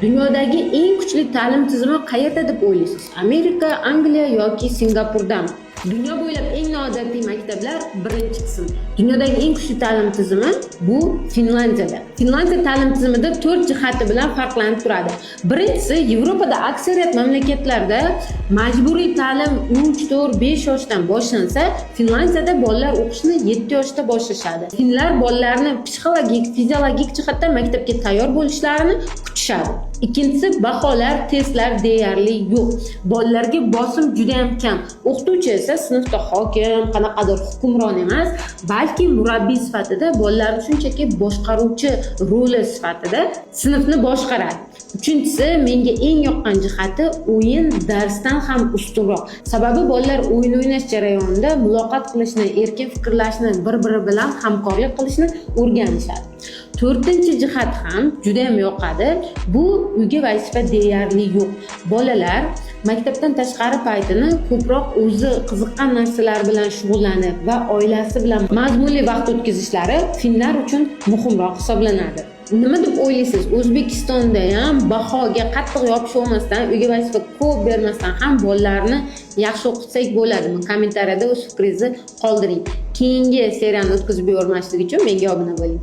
Dunyodagi eng kuchli ta'lim tizimi qayerda deb o'ylaysiz? Amerika, Angliya yoki Singapurdami? Dunyo bo'ylab eng noodatiy maktablar, birinchi qism. Dunyodagi eng kuchli ta'lim tizimi bu Finlandiyada. Finlandiya ta'lim tizimida to'rt jihati bilan farqlanib turadi. Birinchisi, Yevropada aksariyat mamlakatlarda majburiy ta'lim 3, 4, 5 yoshdan boshlansa, Finlandiyada bolalar o'qishni 7 yoshda boshlashadi. Finlar bolalarni psixologik, fiziologik jihatdan maktabga tayyor bo'lishlarini kutishadi. Ikkinchisi, baholar, testlar deyarli yo'q. Bolalarga bosim juda ham kam. O'qituvchi esa sinfda hokim, qanaqadir hukmron emas, balki murabbiy sifatida, bolalarni shunchaki boshqaruvchi roli sifatida sinfni boshqaradi. Uchinchisi, menga eng yoqqan jihati, o'yin darsdan ham ustunroq. Sababi bolalar o'yin o'ynash jarayonida muloqot qilishni, erkin fikrlashni, bir-biri bilan hamkorlik qilishni o'rganishadi. To'rtinchi jihat ham juda ham yoqadi. Bu uyga vazifa deyarli yo'q. Bolalar maktabdan tashqari paytini ko'proq o'zi qiziqqan narsalar bilan shug'ullanib va oilasi bilan mazmunli vaqt o'tkazishlari finlar uchun muhimroq hisoblanadi. Nima deb o'ylaysiz? O'zbekistonda ham bahoga qattiq yopishib olmasdan, uyga vazifa ko'p bermasdan ham bolalarni yaxshi o'qitsak bo'ladimi? Kommentariyada o'z fikringizni qoldiring. Keyingi seriyani o'tkazib yubormaslik uchun menga obuna bo'ling.